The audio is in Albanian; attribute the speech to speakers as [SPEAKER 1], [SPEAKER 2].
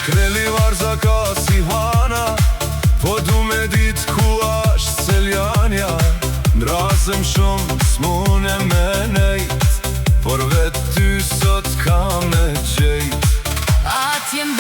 [SPEAKER 1] Shkreli varza ka si hana, Po du me dit ku asht Seljanja. Ndrazëm shumë s'mune me nejt, Por vet ty sot kam me gjejt.
[SPEAKER 2] Atje.